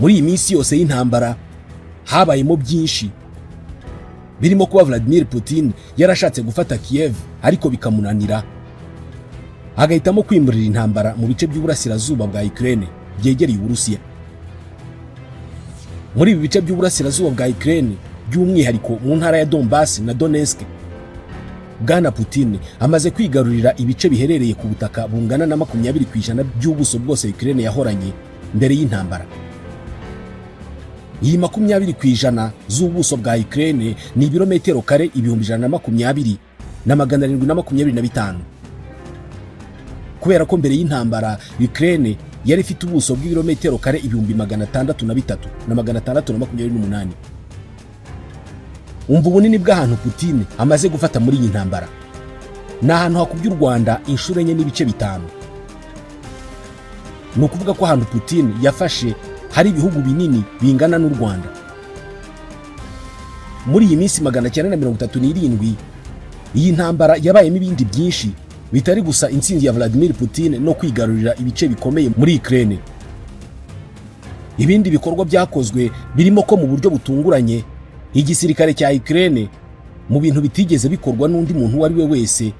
Muri iyi minsi yose y'intambara habayemo byinshi, birimo kuba Vladimir Putin yarashatse gufata Kiev ariko bikamunanira, agahitamo kwimurira intambara mu bice by'uburasirazuba bwa Ukraine byegereye Uburusiya. Muri ibi bice by'uburasirazuba bwa Ukraine, by'umwihariko mu ntara ya Donbass na Donetsk, Bwana Putin amaze kwigarurira ibice biherereye ku butaka bungana na 20% by'ubuso bwose Ukraine yahoranye mbere y'intambara. Iyi 20% z'ubuso bwa Ukraine ni ibirometero kare 120,725, kubera ko mbere y'intambara Ukraine yari ifite ubuso bw'ibirometero kare 603,628. Umva ubunini bw'ahantu Putin amaze gufata muri iyi ntambara: ni ahantu hakubye u Rwanda inshuro enye n'ibice bitanu. Ni ukuvuga ko ahantu Putin yafashe hari ibihugu binini bingana n'u Rwanda. Muri iyi minsi 937, iyi ntambara yabayemo ibindi byinshi bitari gusa intsinzi ya Vladimir Putin no kwigarurira ibice bikomeye muri Ukraine. Ibindi bikorwa byakozwe birimo ko mu buryo butunguranye igisirikare cya Ukraine, mu bintu bitigeze bikorwa n'undi muntu uwo ari we wese,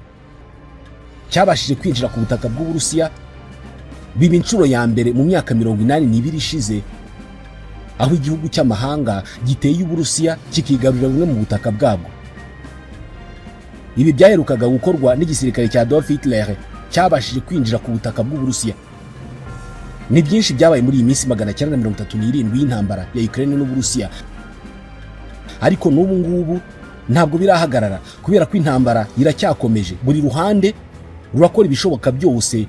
cyabashije kwinjira ku butaka bw'Uburusiya, biba inshuro ya mbere mu myaka 82 ishize aho igihugu cy'amahanga giteye Uburusiya kikigarurira bumwe mu butaka bwabwo. Ibi byaherukaga gukorwa n'igisirikare cya Adolf Hitler cyabashije kwinjira ku butaka bw'Uburusiya. Ni byinshi byabaye muri iyi minsi 937 y'intambara ya Ukraine n'Uburusiya, ariko n'ubu ngubu ntabwo birahagarara, kubera ko intambara iracyakomeje. Buri ruhande rurakora ibishoboka byose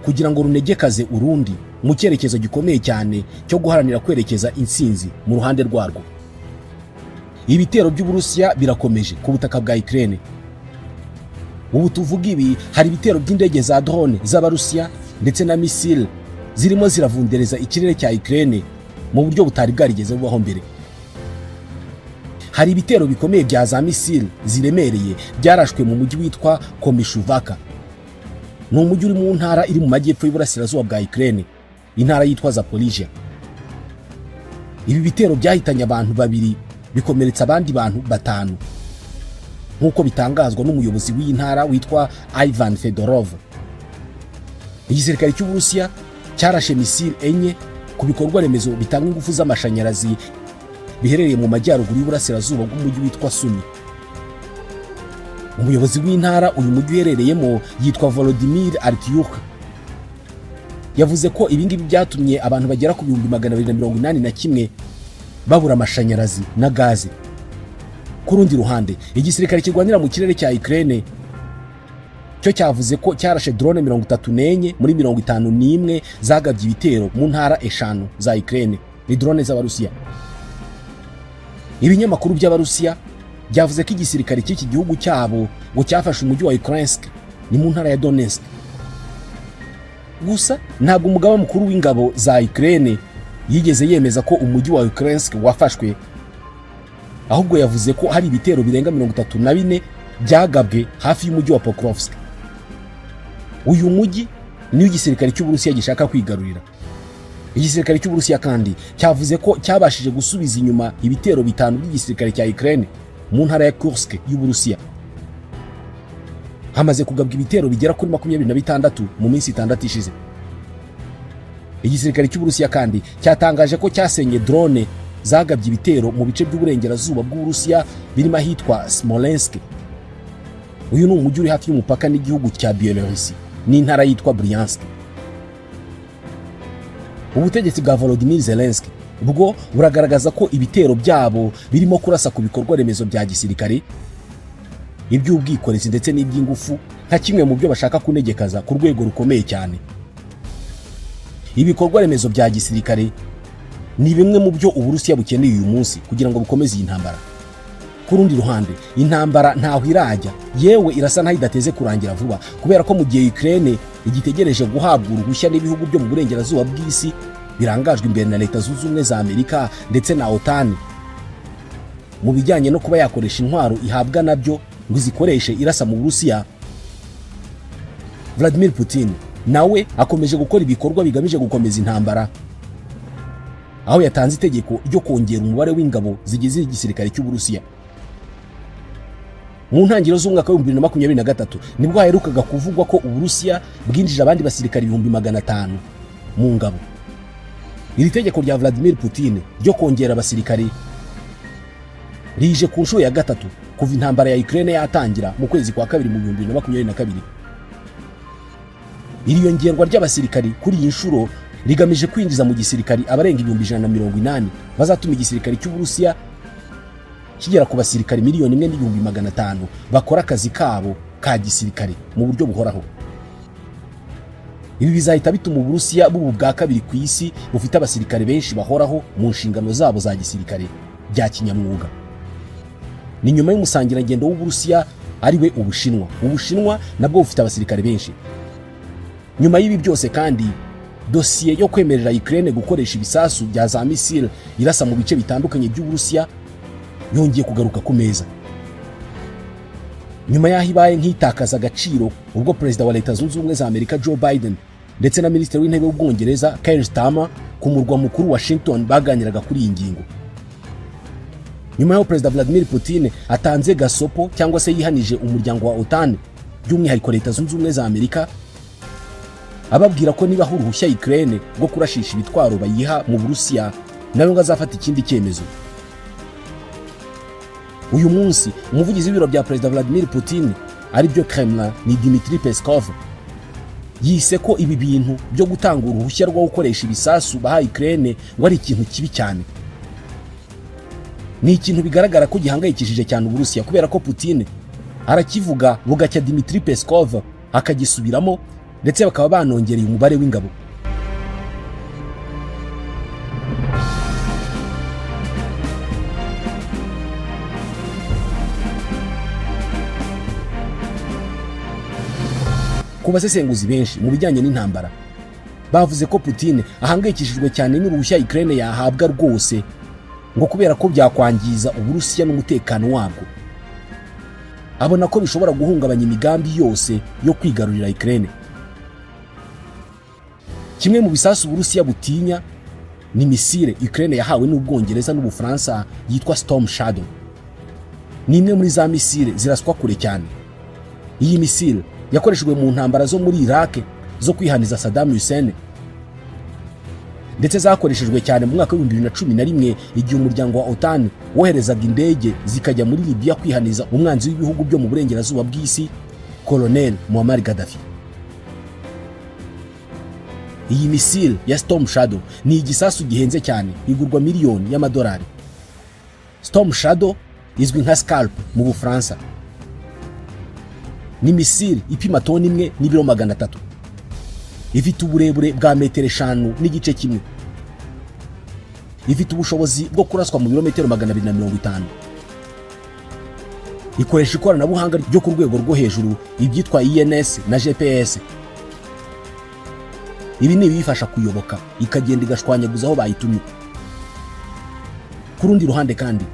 kugira ngo runegekaze urundi mu cyerekezo gikomeye cyane cyo guharanira kwerekeza intsinzi mu ruhande rwarwo. Ibitero by'Uburusiya birakomeje ku butaka bwa Ukraine. Ubu tuvuga ibi, hari ibitero by'indege za drone z'Abarusiya ndetse na misile zirimo ziravundereza ikirere cya Ukraine mu buryo butari bwarigeze bubaho mbere. Hari ibitero bikomeye bya za misile ziremereye byarashwe mu mujyi witwa Komishuvaka. Ni umujyi uri mu ntara iri mu majyepfo y'uburasirazuba bwa Ukraine, intara yitwa Zaporizhia. Ibi bitero byahitanye abantu babiri, bikomeretsa abandi bantu batanu, nk'uko bitangazwa n'umuyobozi w'iyi ntara witwa Ivan Fedorov. Igisirikare cy'Uburusiya cyarashe misile enye ku bikorwa remezo bitanga ingufu z'amashanyarazi biherereye mu majyaruguru y'uburasirazuba bw'umujyi witwa Sumi. Umuyobozi w'intara uyu mujyi uherereyemo yitwa Volodymyr Artyukh yavuze ko ibi ngibi byatumye abantu bagera ku 281,000 babura amashanyarazi na gaze. Ku rundi ruhande, igisirikare kirwanira mu kirere cya Ukraine cyo cyavuze ko cyarashe drone 34 muri 51 zagabye ibitero mu ntara eshanu za Ukraine. Ni drone z'Abarusiya. Ibinyamakuru by'Abarusiya byavuze ko igisirikare cy'iki gihugu cyabo ngo cyafashe umujyi wa Ukrainsk, ni mu ntara ya Donetsk. Gusa ntabwo umugaba mukuru w'ingabo za Ukraine yigeze yemeza ko umujyi wa Ukrainsk wafashwe, ahubwo yavuze ko hari ibitero birenga 34 byagabwe hafi y'umujyi wa Pokrovsk. Uyu mujyi niyo igisirikare cy'Uburusiya gishaka kwigarurira. Igisirikare cy'Uburusiya kandi cyavuze ko cyabashije gusubiza inyuma ibitero bitanu by'igisirikare cya Ukraine mu ntara ya Kursk y'Uburusiya. Hamaze kugabwa ibitero bigera kuri 26 mu minsi 6 ishize. Igisirikare cy'Uburusiya kandi cyatangaje ko cyasenye drone zagabye ibitero mu bice by'uburengerazuba bw'Uburusiya birimo ahitwa Smolensk. Uyu ni umujyi uri hafi y'umupaka n'igihugu cya Biélorussie n'intara yitwa Bryansk. Ubutegetsi bwa Volodymyr Zelensky bwo buragaragaza ko ibitero byabo birimo kurasa ku bikorwa remezo bya gisirikare, iby'ubwikorezi ndetse n'iby'ingufu, nka kimwe mu byo bashaka kunegekaza ku rwego rukomeye cyane. Ibikorwa remezo bya gisirikare ni bimwe mu byo Uburusiya bukeneye uyu munsi kugira ngo bukomeze iyi ntambara. Ku rundi ruhande, intambara ntaho irajya, yewe irasa nkaho idateze kurangira vuba, kubera ko mu gihe Ukraine igitegereje guhabwa uruhushya n'ibihugu byo mu burengerazuba bw'isi birangajwe imbere na Leta Zunze Ubumwe za Amerika ndetse na OTAN mu bijyanye no kuba yakoresha intwaro ihabwa nabyo ngo izikoreshe irasa mu Burusiya, Vladimir Putin nawe akomeje gukora ibikorwa bigamije gukomeza intambara. Aho yatanze itegeko ryo kongera umubare w'ingabo zigize igisirikare cy'Uburusiya. Mu ntangiriro z'umwaka wa 2023 nibwo haherukaga kuvugwa ko Uburusiya bwinjije abandi basirikare 500,000 mu ngabo. Iri tegeko rya Vladimir Putin ryo kongera abasirikare rije ku nshuro ya gatatu kuva intambara ya Ukraine yatangira mu kwezi kwa kabiri mu 2022. Iri yongerwa ry'abasirikari kuri iyi nshuro rigamije kwinjiza mu gisirikari abarenga 180,000 bazatuma igisirikare cy'Uburusiya kigera ku basirikari 1,500,000 bakora akazi kabo ka gisirikare mu buryo buhoraho. Ibi bizahita bituma Uburusiya buba ubwa kabiri ku isi bufite abasirikare benshi bahoraho mu nshingano zabo za gisirikare bya kinyamwuga. Ni nyuma y'umusangirangendo w'Uburusiya, ari we Ubushinwa. Ubushinwa nabwo bufite abasirikare benshi. Nyuma y'ibi byose kandi, dosiye yo kwemerera Ukraine gukoresha ibisasu bya za misile irasa mu bice bitandukanye by'Uburusiya yongeye kugaruka ku meza, nyuma y'aho ibaye nk'itakaza agaciro ubwo Perezida wa Leta Zunze Ubumwe za Amerika Joe Biden ndetse na Minisitiri w'Intebe w'Ubwongereza Keir Starmer ku murwa mukuru Washington baganiraga kuri iyi ngingo. Nyuma y'aho Perezida Vladimir Putin atanze gasopo cyangwa se yihanije umuryango wa OTAN, by'umwihariko Leta Zunze Ubumwe za Amerika, ababwira ko niba uruhushya Ukraine rwo kurashisha ibitwaro bayiha mu Burusiya, nawe ngo azafata ikindi cyemezo. Uyu munsi umuvugizi w'ibiro bya Perezida Vladimir Putin, aribyo Kremlin, ni Dmitry Peskov, yise ko ibi bintu byo gutanga uruhushya rwo gukoresha ibisasu baha Ukraine ngo ari ikintu kibi cyane. Ni ikintu bigaragara ko gihangayikishije cyane Uburusiya, kubera ko Putin arakivuga bugacya Dmitry Peskov akagisubiramo, ndetse bakaba banongereye umubare w'ingabo. Ku basesenguzi benshi mu bijyanye n'intambara, bavuze ko Putin ahangayikishijwe cyane n'uruhushya Ukraine yahabwa rwose, ngo kubera ko byakwangiza Uburusiya n'umutekano wabwo. Abona ko bishobora guhungabanya imigambi yose yo kwigarurira Ukraine. Kimwe mu bisasu Uburusiya butinya ni misile Ukraine yahawe n'Ubwongereza n'Ubufaransa yitwa Storm Shadow. Ni imwe muri za misile ziraswa kure cyane. Iyi misile yakoreshejwe mu ntambara zo muri Iraq zo kwihaniza Saddam Hussein, ndetse zakoreshejwe cyane mu mwaka wa 2011 igihe umuryango wa OTAN woherezaga indege zikajya muri Libya kwihaniza umwanzi w'ibihugu byo mu burengerazuba bw'isi, Colonel Muammar Gaddafi. Iyi misile ya Storm Shadow ni igisasu gihenze cyane, igurwa miliyoni y'amadolari. Storm Shadow izwi nka Scalp mu Bufaransa. Ni misile ipima toni 1 n'ibiro 300, ifite uburebure bwa metero 5.5, ifite ubushobozi bwo kuraswa mu birometero 250, ikoresha ikoranabuhanga ryo ku rwego rwo hejuru, ibyitwa INS na GPS. Ibi ni ibiyifasha kuyoboka, ikagenda igashwanyaguza aho bayitumye. Ku rundi ruhande kandi,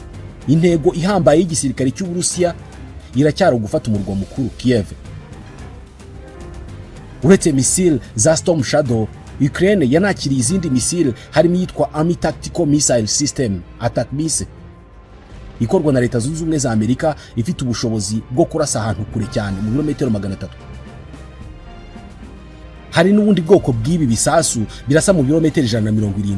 intego ihambaye y'igisirikare cy'Uburusiya iracyari ugufata umurwa mukuru Kiev. Uretse misile za Storm Shadow, Ukraine yanakiriye izindi misile, harimo iyitwa Army Tactical Missile System ATACMS ikorwa na Leta Zunze Ubumwe za Amerika, ifite ubushobozi bwo kurasa ahantu kure cyane mu birometero 300. Hari n'ubundi bwoko bw'ibi bisasu birasa mu birometero 170.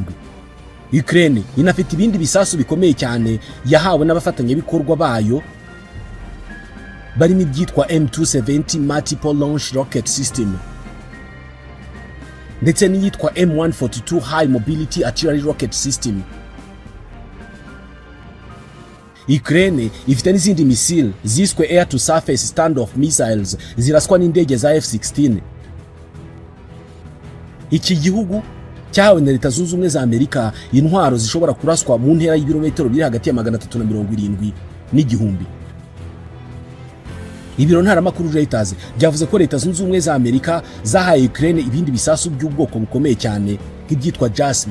Ukraine inafite ibindi bisasu bikomeye cyane yahawe n'abafatanyabikorwa bayo, barimo ibyitwa M270 Multiple Launch Rocket System ndetse n'iyitwa M142 High Mobility Artillery Rocket System. Ukraine ifite n'izindi misile ziswe Air to Surface Standoff Missiles ziraswa n'indege za F-16. Iki gihugu cyahawe na Leta Zunze Ubumwe za Amerika intwaro zishobora kuraswa mu ntera y'ibirometero biri hagati ya 370 n'igihumbi. Ibiro ntaramakuru Reuters byavuze ko Leta Zunze Ubumwe za Amerika zahaye Ukraine ibindi bisasu by'ubwoko bukomeye cyane nk'ibyitwa JASSM.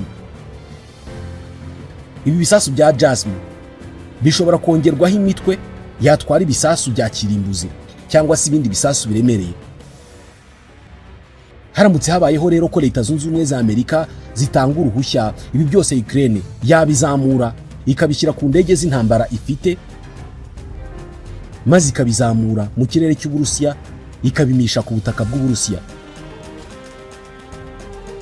Ibi bisasu bya JASSM bishobora kongerwaho imitwe yatwara ibisasu bya kirimbuzi cyangwa se ibindi bisasu biremereye. Haramutse habayeho rero ko Leta Zunze Ubumwe za Amerika zitanga uruhushya, ibi byose Ukraine yabizamura ikabishyira ku ndege z'intambara ifite, maze ikabizamura mu kirere cy'Uburusiya, ikabimisha ku butaka bw'Uburusiya.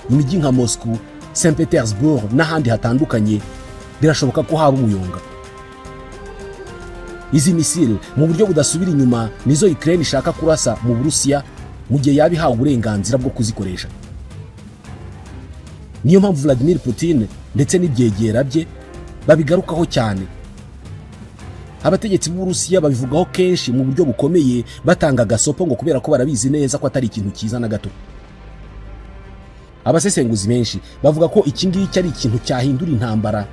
Imijyi nka Moscow, St Petersburg n'ahandi hatandukanye birashoboka ko haba umuyonga. Izi misile mu buryo budasubira inyuma nizo Ukraine ishaka kurasa mu Burusiya mu gihe yaba ihawe uburenganzira bwo kuzikoresha. Niyo mpamvu Vladimir Putin ndetse n'ibyegera bye babigarukaho cyane. Abategetsi b'Uburusiya babivugaho kenshi mu buryo bukomeye, batanga agasopo ngo kubera ko barabizi neza ko atari ikintu cyiza na gato. Abasesenguzi benshi bavuga ko iki ngiki ari ikintu cyahindura intambara,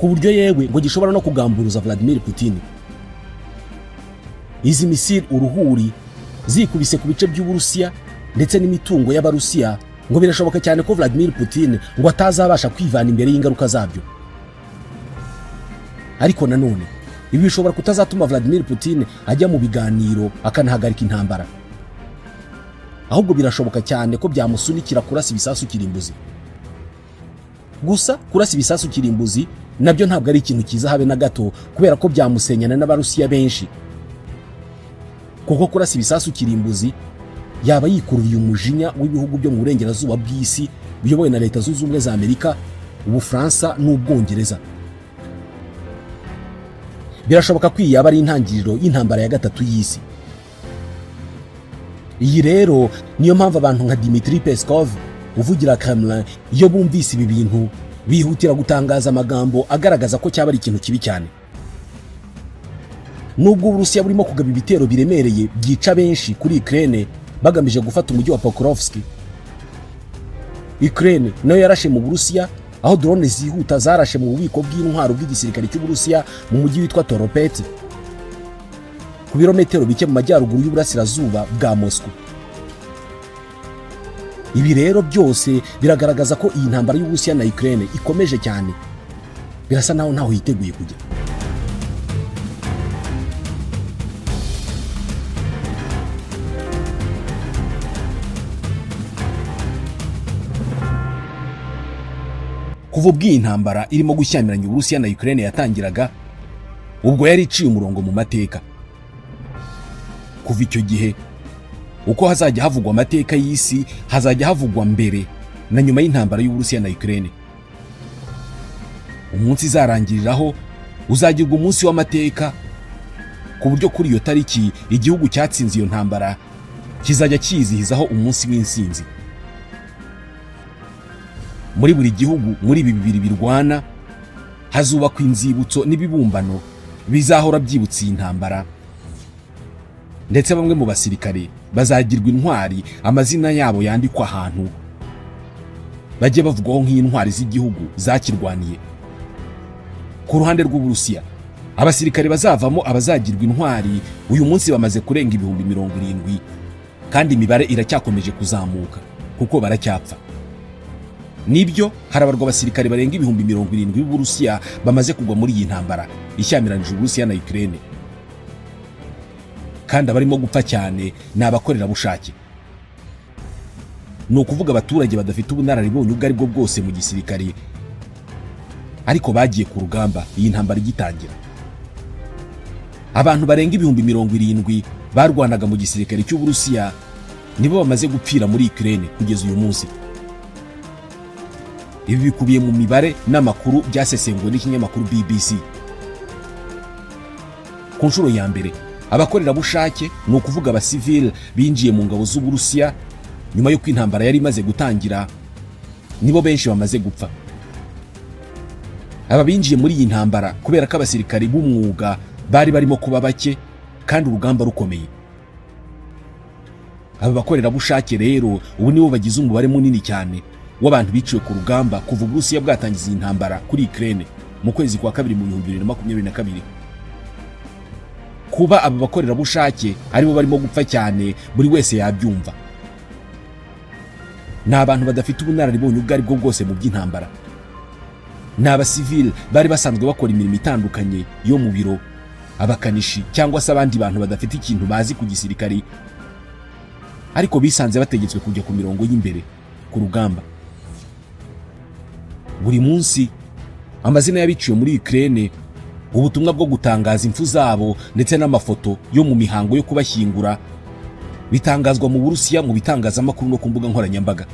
ku buryo yewe ngo gishobora no kugamburuza Vladimir Putin. Izi misile uruhuri zikubise ku bice by'Uburusiya ndetse n'imitungo y'Abarusiya, ngo birashoboka cyane ko Vladimir Putin ngo atazabasha kwivana imbere y'ingaruka zabyo. Ariko nanone ibi bishobora kutazatuma Vladimir Putin ajya mu biganiro akanahagarika intambara, ahubwo birashoboka cyane ko byamusunikira kurasa ibisasu kirimbuzi. Gusa kurasa ibisasu kirimbuzi nabyo ntabwo ari ikintu cyiza habe na gato, kubera ko byamusenyana n'Abarusiya benshi, kuko kurasa ibisasu kirimbuzi yaba yikururiye umujinya w'ibihugu byo mu burengerazuba bw'isi biyobowe na Leta Zunze Ubumwe za Amerika, Ubufaransa n'Ubwongereza. Birashoboka ko iyi yaba ari intangiriro y'intambara ya gatatu y'isi. Iyi rero niyo mpamvu abantu nka Dimitri Peskov uvugira Kremlin, iyo bumvise ibi bintu bihutira gutangaza amagambo agaragaza ko cyaba ari ikintu kibi cyane. Nubwo Uburusiya burimo kugaba ibitero biremereye byica benshi kuri Ukraine bagamije gufata umujyi wa Pokrovsk, Ukraine nayo yarashe mu Burusiya, aho drone zihuta zarashe mu bubiko bw'intwaro bw'igisirikare cy'Uburusiya mu mujyi witwa Toropet, ku birometero bike mu majyaruguru y'uburasirazuba bwa Moscow. Ibi rero byose biragaragaza ko iyi ntambara y'Uburusiya na Ukraine ikomeje cyane, birasa naho ntaho yiteguye kujya. Kuva ubwo iyi ntambara irimo gushyamiranya Uburusiya na Ukraine yatangiraga, ubwo yari iciye umurongo mu mateka. Kuva icyo gihe, uko hazajya havugwa amateka y'isi, hazajya havugwa mbere na nyuma y'intambara y'Uburusiya na Ukraine. Umunsi izarangiriraho uzagirwa umunsi w'amateka, ku buryo kuri iyo tariki igihugu cyatsinze iyo ntambara kizajya cyizihizaho umunsi w'insinzi. Muri buri gihugu muri ibi bibiri birwana hazubakwa inzibutso n'ibibumbano bizahora byibutsa iyi ntambara, ndetse bamwe mu basirikare bazagirwa intwari, amazina yabo yandikwa ahantu bajye bavugwaho nk'intwari z'igihugu zakirwaniye. Ku ruhande rw'Uburusiya, abasirikare bazavamo abazagirwa intwari uyu munsi bamaze kurenga 70,000, kandi imibare iracyakomeje kuzamuka kuko baracyapfa. Nibyo, harabarwa abasirikare barenga 70,000 b'Uburusiya bamaze kugwa muri iyi ntambara ishyamiranyije Uburusiya na Ukraine, kandi abarimo gupfa cyane ni abakorerabushake, ni ukuvuga abaturage badafite ubunararibonye ubwo aribwo bwose mu gisirikare, ariko bagiye ku rugamba iyi ntambara igitangira. Abantu barenga 70,000 barwanaga mu gisirikare cy'Uburusiya nibo bamaze gupfira muri Ukraine kugeza uyu munsi. Ibi bikubiye mu mibare n'amakuru byasesenguwe n'ikinyamakuru BBC. Ku nshuro ya mbere, abakorerabushake, ni ukuvuga abasivile binjiye mu ngabo z'Uburusiya nyuma y'uko intambara yari imaze gutangira, nibo benshi bamaze gupfa. Aba binjiye muri iyi ntambara kubera ko abasirikari b'umwuga bari barimo kuba bake kandi urugamba rukomeye. Aba bakorerabushake rero ubu nibo bagize umubare munini cyane w'abantu biciwe ku rugamba kuva Uburusiya bwatangiza iyi ntambara kuri Ukraine mu kwezi kwa kabiri mu 2022. Kuba aba bakorerabushake aribo barimo gupfa cyane, buri wese yabyumva. Ni abantu badafite ubunararibonye ubwo aribwo bwose mu by'intambara, ni abasivile bari basanzwe bakora imirimo itandukanye yo mu biro, abakanishi cyangwa se abandi bantu badafite ikintu bazi ku gisirikari. Ariko bisanze bategetswe kujya ku mirongo y'imbere ku rugamba. Buri munsi amazina y'abiciwe muri Ukraine, ubutumwa bwo gutangaza impfu zabo ndetse n'amafoto yo mu mihango yo kubashyingura bitangazwa mu Burusiya mu bitangazamakuru no ku mbuga nkoranyambaga.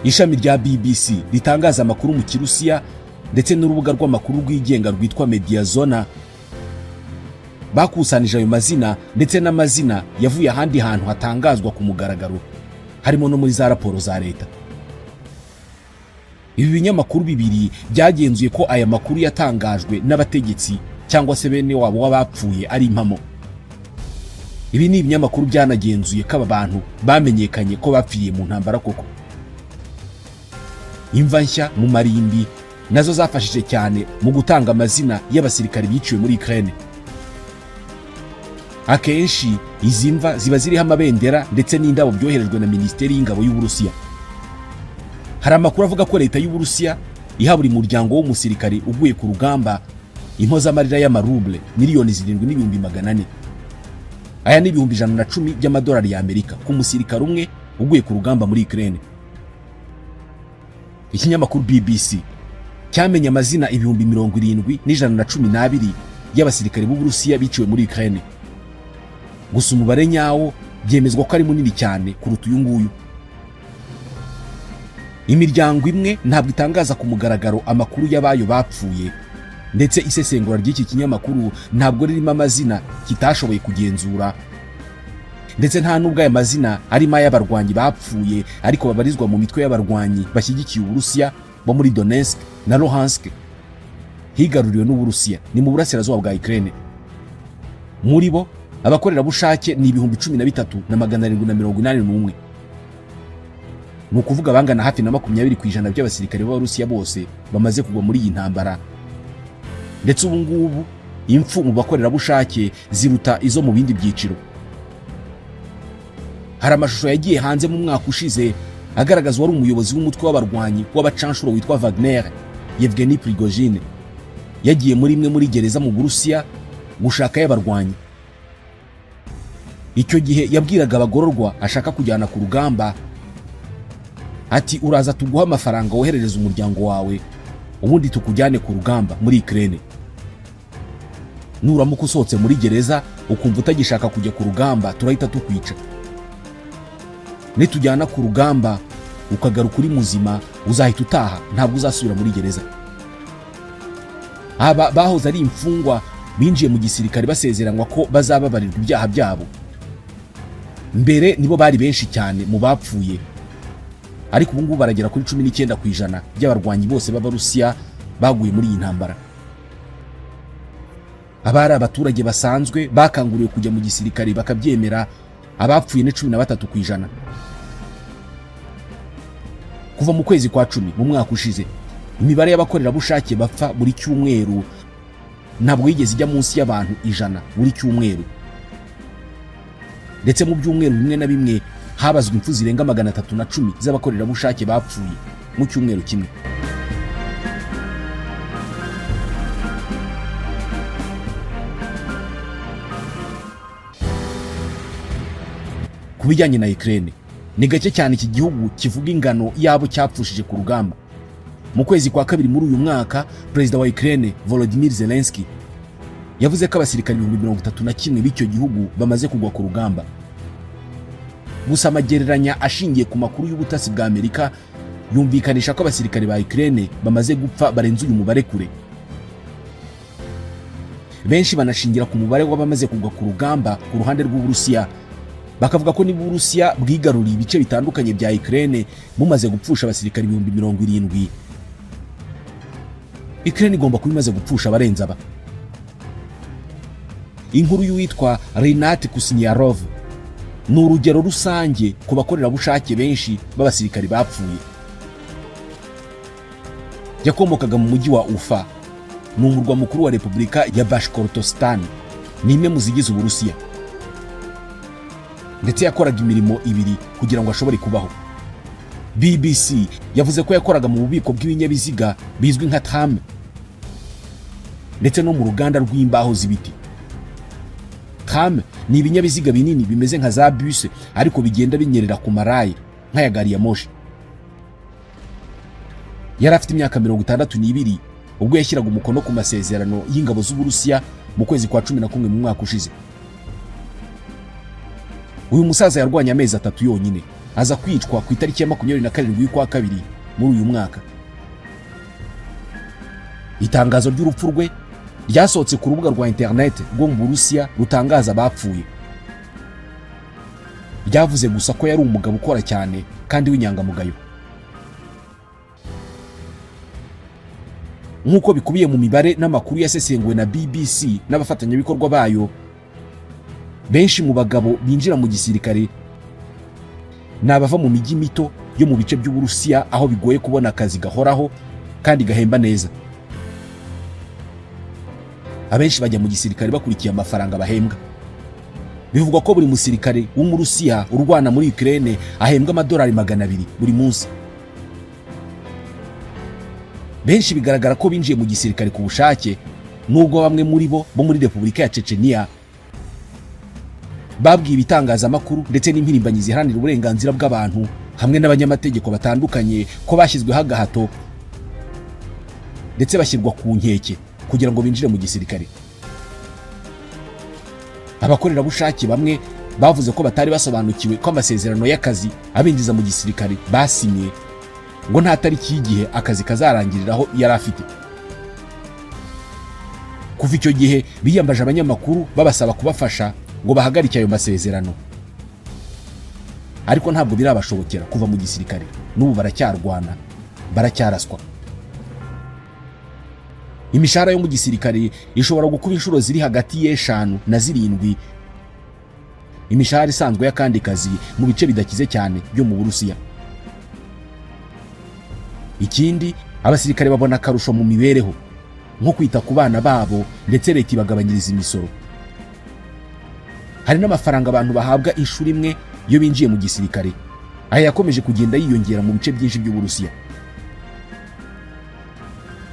Ishami rya BBC ritangaza amakuru mu Kirusiya ndetse n'urubuga rw'amakuru rwigenga rwitwa Mediazona bakusanije ayo mazina ndetse n'amazina yavuye ahandi hantu hatangazwa ku mugaragaro, harimo no muri za raporo za leta. Ibi binyamakuru bibiri byagenzuye ko aya makuru yatangajwe n'abategetsi cyangwa se bene wabo w'abapfuye ari impamo. Ibi ni ibinyamakuru byanagenzuye ko aba bantu bamenyekanye ko bapfiriye mu ntambara koko. Imva nshya mu marimbi nazo zafashije cyane mu gutanga amazina y'abasirikare biciwe muri Ukraine. Akenshi izi mva ziba ziriho amabendera ndetse n'indabo byoherejwe na Minisiteri y'Ingabo y'Uburusiya. Hari amakuru avuga ko leta y'Uburusiya iha buri muryango w'umusirikare uguye ku rugamba impozamarira y'amaruble 7,400,000. Aya ni 110,000 by'amadolari y'Amerika ku musirikare umwe uguye ku rugamba muri Ukraine. Ikinyamakuru BBC cyamenye amazina 70,112 y'abasirikare b'Uburusiya biciwe muri Ukraine. Gusa umubare nyawo byemezwa ko ari munini cyane kuruta uyu nguyu. Imiryango imwe ntabwo itangaza ku mugaragaro amakuru y'abayo bapfuye, ndetse isesengura ry'iki kinyamakuru ntabwo ririmo amazina kitashoboye kugenzura, ndetse nta n'ubwo aya mazina arimo ay'abarwanyi bapfuye ariko babarizwa mu mitwe y'abarwanyi bashyigikiye Uburusiya bo muri Donetsk na Luhansk higaruriwe n'Uburusiya, ni mu burasirazuba bwa Ukraine. Muri bo abakorerabushake ni 13,781, ni ukuvuga bangana hafi na 20% by'abasirikare b'Abarusiya bose bamaze kugwa muri iyi ntambara. Ndetse ubu ngubu impfu mu bakorerabushake ziruta izo mu bindi byiciro. Hari amashusho yagiye hanze mu mwaka ushize agaragaza uwari umuyobozi w'umutwe w'abarwanyi w'abacanshuro witwa Wagner, Yevgeny Prigozhin, yagiye muri imwe muri gereza mu Burusiya gushaka y'abarwanyi. Icyo gihe yabwiraga abagororwa ashaka kujyana ku rugamba ati: "Uraza tuguha amafaranga woherereza umuryango wawe, ubundi tukujyane ku rugamba muri Ukraine. Nuramuka usohotse muri gereza ukumva utagishaka kujya ku rugamba, turahita tukwica. Nitujyana ku rugamba ukagaruka uri muzima, uzahita utaha, ntabwo uzasubira muri gereza." Aba bahoze ari imfungwa binjiye mu gisirikare basezeranywa ko bazababarirwa ibyaha byabo. Mbere nibo bari benshi cyane mu bapfuye, ariko ubu ngubu baragera kuri 19% by'abarwanyi bose b'Abarusiya baguye muri iyi ntambara. Abari abaturage basanzwe bakanguriwe kujya mu gisirikare bakabyemera, abapfuye ni 13%. Kuva mu kwezi kwa 10 mu mwaka ushize, imibare y'abakorerabushake bapfa buri cyumweru ntabwo yigeze ijya munsi y'abantu 100 buri cyumweru, ndetse mu byumweru bimwe na bimwe habazwa impfu zirenga 310 z'abakorerabushake bapfuye mu cyumweru kimwe. Ku bijyanye na Ukraine, ni gake cyane iki gihugu kivuga ingano y'abo cyapfushije ku rugamba. Mu kwezi kwa kabiri muri uyu mwaka, Perezida wa Ukraine Volodymyr Zelensky yavuze ko abasirikare 31,000 b'icyo gihugu bamaze kugwa ku rugamba. Gusa amagereranya ashingiye ku makuru y'ubutasi bwa Amerika yumvikanisha ko abasirikare ba Ukraine bamaze gupfa barenze uyu mubare kure. Benshi banashingira ku mubare w'abamaze kugwa ku rugamba ku ruhande rw'Uburusiya, bakavuga ko niba Uburusiya bwigaruriye ibice bitandukanye bya Ukraine bumaze gupfusha abasirikare 70,000, Ukraine igomba kuba imaze gupfusha abarenze aba. Inkuru y'uwitwa Rinat Kusniyarov ni urugero rusange ku bakorerabushake benshi b'abasirikari bapfuye. Yakomokaga mu mujyi wa Ufa, ni umurwa mukuru wa Repubulika ya Bashkortostan, ni imwe mu zigize Uburusiya, ndetse yakoraga imirimo ibiri kugira ngo ashobore kubaho. BBC yavuze ko yakoraga mu bubiko bw'ibinyabiziga bizwi nka tram ndetse no mu ruganda rw'imbaho z'ibiti. Tram ni ibinyabiziga binini bimeze nka za bus, ariko bigenda binyerera ku marayi nk'aya gari ya moshi. Yari afite imyaka 62 ubwo yashyiraga umukono ku masezerano y'ingabo z'Uburusiya mu kwezi kwa 11 mu mwaka ushize. Uyu musaza yarwanye amezi 3 yonyine, aza kwicwa ku itariki ya 27 y'ukwa kabiri muri uyu mwaka. Itangazo ry'urupfu rwe ryasohotse ku rubuga rwa internet rwo mu Burusiya rutangaza abapfuye. Ryavuze gusa ko yari umugabo ukora cyane kandi w'inyangamugayo. Nk'uko bikubiye mu mibare n'amakuru yasesenguwe na BBC n'abafatanyabikorwa bayo, benshi mu bagabo binjira mu gisirikare ni abava mu mijyi mito yo mu bice by'Uburusiya, aho bigoye kubona akazi gahoraho kandi gahemba neza. Abenshi bajya mu gisirikare bakurikiye amafaranga bahembwa. Bivugwa ko buri musirikare w'Umurusiya urwana muri Ukraine ahembwa amadolari 200 buri munsi. Benshi bigaragara ko binjiye mu gisirikare ku bushake, nubwo bamwe muri bo bo muri Repubulika ya Chechnya babwiye ibitangazamakuru ndetse n'impirimbanyi ziharanira uburenganzira bw'abantu hamwe n'abanyamategeko batandukanye ko bashyizweho agahato ndetse bashyirwa ku nkeke kugira ngo binjire mu gisirikare. Abakorerabushake bamwe bavuze ko batari basobanukiwe ko amasezerano y'akazi abinjiza mu gisirikare basinye ngo nta tariki y'igihe akazi kazarangiriraho yari afite. Kuva icyo gihe biyambaje abanyamakuru babasaba kubafasha ngo bahagarike ayo masezerano, ariko ntabwo birabashobokera kuva mu gisirikare. N'ubu baracyarwana, baracyaraswa. Imishahara yo mu gisirikare ishobora gukuba inshuro ziri hagati y'5 na 7 imishahara isanzwe y'akandi kazi mu bice bidakize cyane byo mu Burusiya. Ikindi, abasirikare babona akarusho mu mibereho nko kwita ku bana babo, ndetse leta ibagabanyiriza imisoro. Hari n'amafaranga abantu bahabwa inshuro imwe iyo binjiye mu gisirikare. Aya yakomeje kugenda yiyongera mu bice byinshi by'Uburusiya.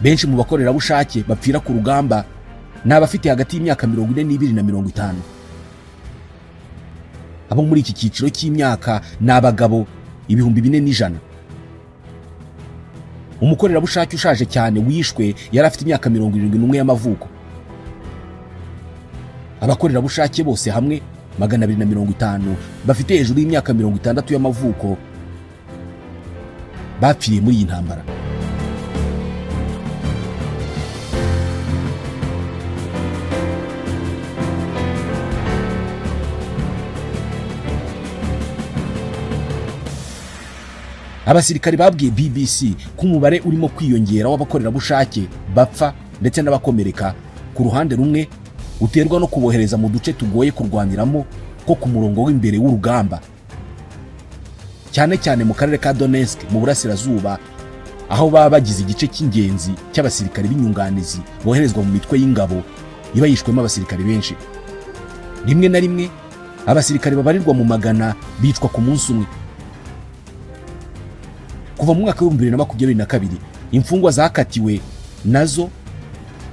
Benshi mu bakorerabushake bapfira ku rugamba ni abafite hagati y'imyaka 42 na 50. Abo muri iki cyiciro cy'imyaka ni abagabo 4100. Umukorerabushake ushaje cyane wishwe yari afite imyaka 71 y'amavuko. Abakorerabushake bose hamwe 250 bafite hejuru y'imyaka 60 y'amavuko bapfiriye muri iyi ntambara. Abasirikari babwiye BBC ko umubare urimo kwiyongera w'abakorerabushake bapfa ndetse n'abakomereka ku ruhande rumwe uterwa no kubohereza mu duce tugoye kurwaniramo ko ku murongo w'imbere w'urugamba, cyane cyane mu karere ka Donetsk mu burasirazuba, aho baba bagize igice cy'ingenzi cy'abasirikari b'inyunganizi boherezwa mu mitwe y'ingabo iba yishwemo abasirikari benshi. Rimwe na rimwe abasirikari babarirwa mu magana bicwa ku munsi umwe. Kuva mu mwaka w'ibihumbi 2022 imfungwa zakatiwe nazo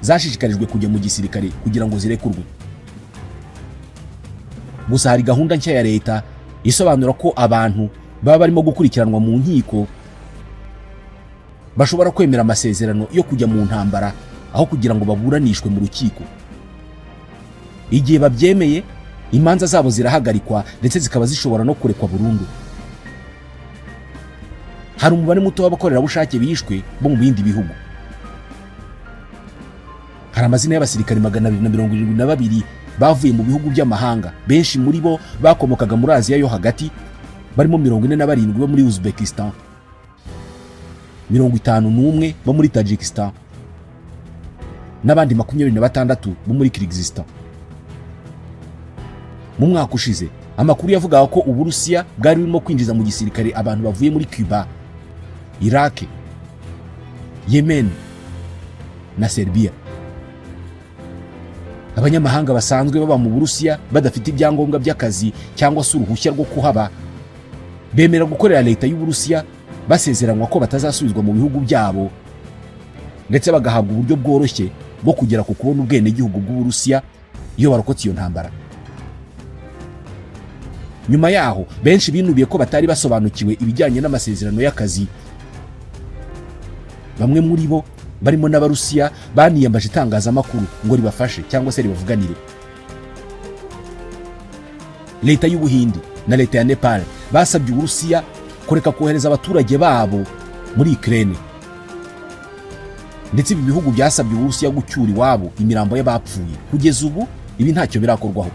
zashishikarijwe kujya mu gisirikare kugira ngo zirekurwe. Gusa hari gahunda nshya ya leta isobanura ko abantu baba barimo gukurikiranwa mu nkiko bashobora kwemera amasezerano yo kujya mu ntambara aho kugira ngo baburanishwe mu rukiko. Igihe babyemeye, imanza zabo zirahagarikwa ndetse zikaba zishobora no kurekwa burundu. Hari umubare muto w'abakorerabushake bishwe bo mu bindi bihugu. Hari amazina y'abasirikare 272 bavuye mu bihugu by'amahanga, benshi muri bo bakomokaga muri Aziya yo hagati, barimo 47 bo muri Uzbekistan, 51 bo muri Tajikistan n'abandi 26 bo muri Kyrgyzstan. Mu mwaka ushize amakuru yavugaga ko Uburusiya bwari burimo kwinjiza mu gisirikare abantu bavuye muri Cuba, Iraq, Yemen na Serbia. Abanyamahanga basanzwe baba mu Burusiya badafite ibyangombwa by'akazi cyangwa se uruhushya rwo kuhaba bemera gukorera leta y'Uburusiya basezeranywa ko batazasubizwa mu bihugu byabo, ndetse bagahabwa uburyo bworoshye bwo kugera ku kubona ubwenegihugu bw'Uburusiya iyo barokotse iyo ntambara. Nyuma yaho benshi binubiye ko batari basobanukiwe ibijyanye n'amasezerano y'akazi. Bamwe muri bo, barimo n'Abarusiya, baniyambaje itangazamakuru ngo ribafashe cyangwa se ribavuganire. Leta y'Ubuhindi na leta ya Nepal basabye Uburusiya kureka kohereza abaturage babo muri Ukraine. Ndetse ibi bihugu byasabye Uburusiya gucyura iwabo imirambo y'abapfuye. Kugeza ubu ibi ntacyo birakorwaho.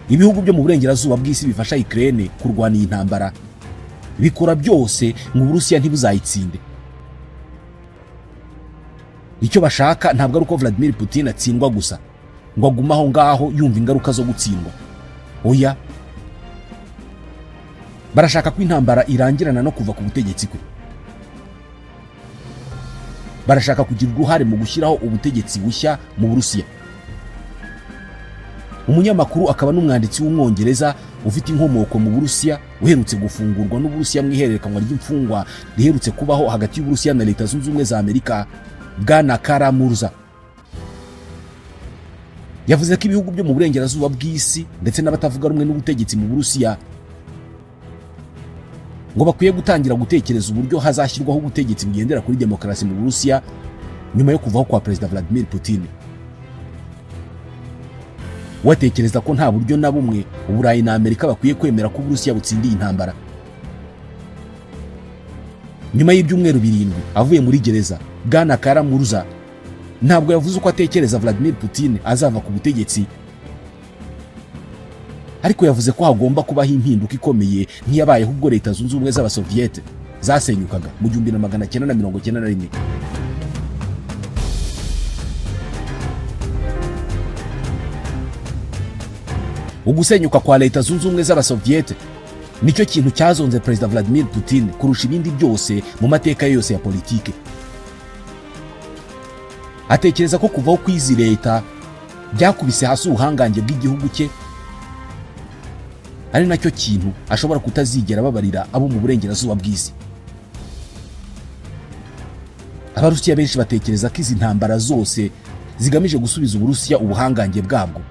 Ibihugu byo mu burengerazuba bw'isi bifasha Ukraine kurwana iyi ntambara bikora byose ngo Uburusiya ntibuzayitsinde. Icyo bashaka ntabwo ari uko Vladimir Putin atsindwa gusa ngo agume aho ngaho yumva ingaruka zo gutsindwa. Oya, barashaka ko intambara irangirana no kuva ku butegetsi kwe. Barashaka kugira uruhare mu gushyiraho ubutegetsi bushya mu Burusiya. Umunyamakuru akaba n'umwanditsi w'Umwongereza ufite inkomoko mu Burusiya, uherutse gufungurwa n'Uburusiya mu ihererekanwa ry'imfungwa riherutse kubaho hagati y'Uburusiya na Leta Zunze Ubumwe za Amerika, bwana Kara Murza, yavuze ko ibihugu byo mu burengerazuba bw'isi ndetse n'abatavuga rumwe n'ubutegetsi mu Burusiya ngo bakwiye gutangira gutekereza uburyo hazashyirwaho ubutegetsi bugendera kuri demokarasi mu Burusiya nyuma yo kuvaho kwa Perezida Vladimir Putin. Watekereza ko nta buryo na bumwe Uburayi na Amerika bakwiye kwemera ko Uburusiya butsindiye intambara. Nyuma y'ibyumweru 7 avuye muri gereza, bwana Kara Muruza ntabwo yavuze uko atekereza Vladimir Putin azava ku butegetsi, ariko yavuze ko hagomba kubaho impinduka ikomeye nk'iyabayeho ubwo Leta Zunze Ubumwe z'Abasoviyete zasenyukaga mu 1991. Ugusenyuka kwa Leta Zunze Ubumwe z'Abasoviyete nicyo kintu cyazonze Perezida Vladimir Putin kurusha ibindi byose mu mateka ye yose ya politike. Atekereza ko kuvaho kw'izi leta byakubise hasi ubuhangange bw'igihugu cye, ari nacyo kintu ashobora kutazigera ababarira abo mu burengerazuba bw'isi. Abarusiya benshi batekereza ko izi ntambara zose zigamije gusubiza Uburusiya ubuhangange bwabwo.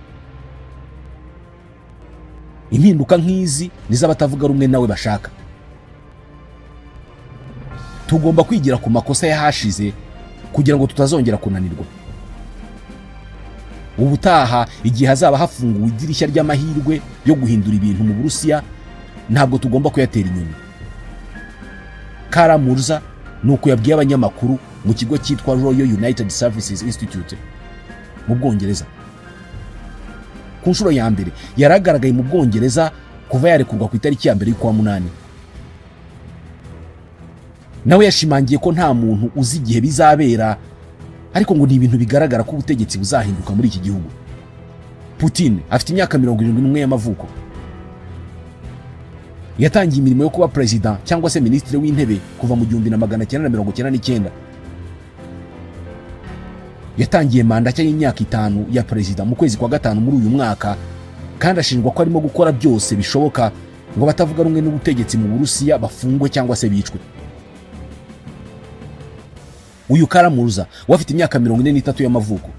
Impinduka nk'izi nizo abatavuga rumwe nawe bashaka. Tugomba kwigira ku makosa y'ahashize kugira ngo tutazongera kunanirwa. Ubutaha igihe hazaba hafunguwe idirishya ry'amahirwe yo guhindura ibintu mu Burusiya, ntabwo tugomba kuyatera inyoni. Kara Murza ni uko yabwiye abanyamakuru mu kigo cyitwa Royal United Services Institute mu Bwongereza. Ku nshuro ya mbere yaragaragaye mu Bwongereza kuva yarekurwa ku itariki ya 1 y'ukwa 8. Nawe yashimangiye ko nta muntu uzi igihe bizabera, ariko ngo ni ibintu bigaragara ko ubutegetsi buzahinduka muri iki gihugu. Putin afite imyaka 71 y'amavuko. Yatangiye imirimo yo kuba perezida cyangwa se minisitiri w'intebe kuva mu 1999. Yatangiye manda nshya y'imyaka 5 ya perezida mu kwezi kwa 5 muri uyu mwaka, kandi ashinjwa ko arimo gukora byose bishoboka ngo abatavuga rumwe n'ubutegetsi mu Burusiya bafungwe cyangwa se bicwe. Uyu Kara-Murza we afite imyaka 43 y'amavuko.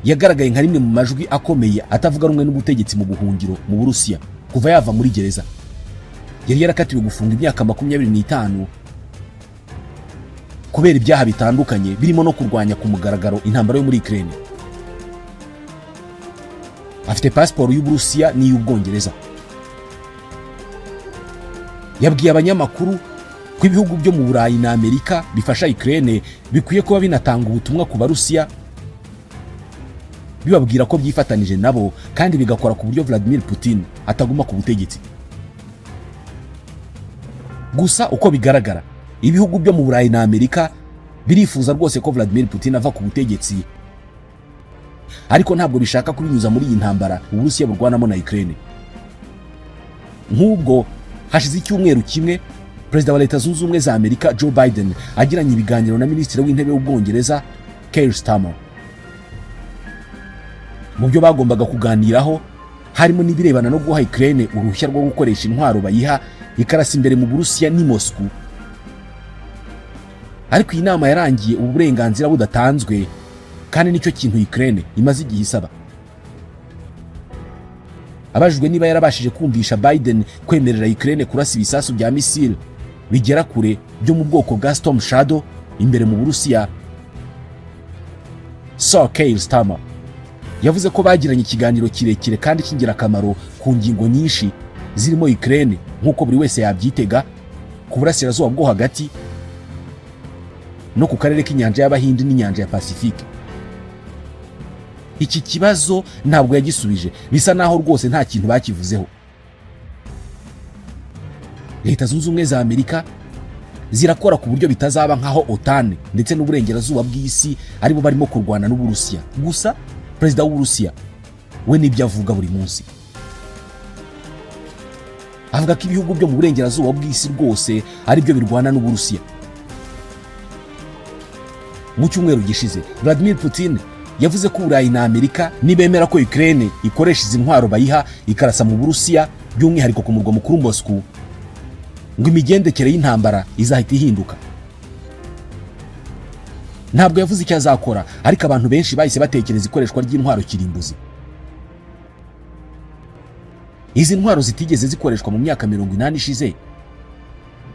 Yagaragaye nka rimwe mu majwi akomeye atavuga rumwe n'ubutegetsi mu buhungiro mu Burusiya kuva yava muri gereza. Yari yarakatiwe gufunga imyaka 25 kubera ibyaha bitandukanye birimo no kurwanya ku mugaragaro intambara yo muri Ukraine. Afite pasiporo y'Uburusiya n'iy'Ubwongereza. Yabwiye abanyamakuru ko ibihugu byo mu Burayi na Amerika bifasha Ukraine bikwiye kuba binatanga ubutumwa ku Barusiya bibabwira ko byifatanije nabo, kandi bigakora ku buryo Vladimir Putin ataguma ku butegetsi. Gusa uko bigaragara, ibihugu byo mu Burayi na Amerika birifuza rwose ko Vladimir Putin ava ku butegetsi, ariko ntabwo bishaka kubinyuza muri iyi ntambara Uburusiya burwanamo na Ukraine. Nk'ubwo hashize icyumweru kimwe Perezida wa Leta Zunze Ubumwe za Amerika Joe Biden agiranye ibiganiro na Minisitiri w'Intebe w'Ubwongereza Keir Starmer. Mu byo bagombaga kuganiraho harimo n'ibirebana no guha Ukraine uruhushya rwo gukoresha intwaro bayiha ikarasa imbere mu Burusiya n'i Moscow. Ariko iyi nama yarangiye ubu burenganzira budatanzwe, kandi nicyo kintu Ukraine imaze igihe isaba. Abajijwe niba yarabashije kumvisha Biden kwemerera Ukraine kurasa ibisasu bya misile bigera kure byo mu bwoko bwa Storm Shadow imbere mu Burusiya, Sir Keir Starmer yavuze ko bagiranye ikiganiro kirekire kandi cy'ingirakamaro ku ngingo nyinshi zirimo Ukraine, nk'uko buri wese yabyitega, ku burasirazuba bwo hagati no ku karere k'inyanja y'Abahindi n'inyanja ya Pacifique. Iki kibazo ntabwo yagisubije, bisa naho rwose nta kintu bakivuzeho. Leta Zunze Ubumwe za Amerika zirakora ku buryo bitazaba nk'aho OTAN ndetse n'uburengerazuba bw'isi aribo barimo kurwana n'Uburusiya gusa. Perezida w'Uburusiya we n'ibyo avuga buri munsi, avuga ko ibihugu byo mu burengerazuba bw'isi rwose aribyo birwana n'Uburusiya. Mu cyumweru gishize, Vladimir Putin yavuze ko Uburayi na Amerika nibemera ko Ukraine ikoresha izi ntwaro bayiha ikarasa mu Burusiya, by'umwihariko ku murwa mukuru Moscow, ngo imigendekere y'intambara izahita ihinduka. Ntabwo yavuze icyo azakora, ariko abantu benshi bahise batekereza ikoreshwa ry'intwaro kirimbuzi, izi ntwaro zitigeze zikoreshwa mu myaka 80 ishize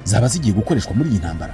zaba zigiye gukoreshwa muri iyi ntambara.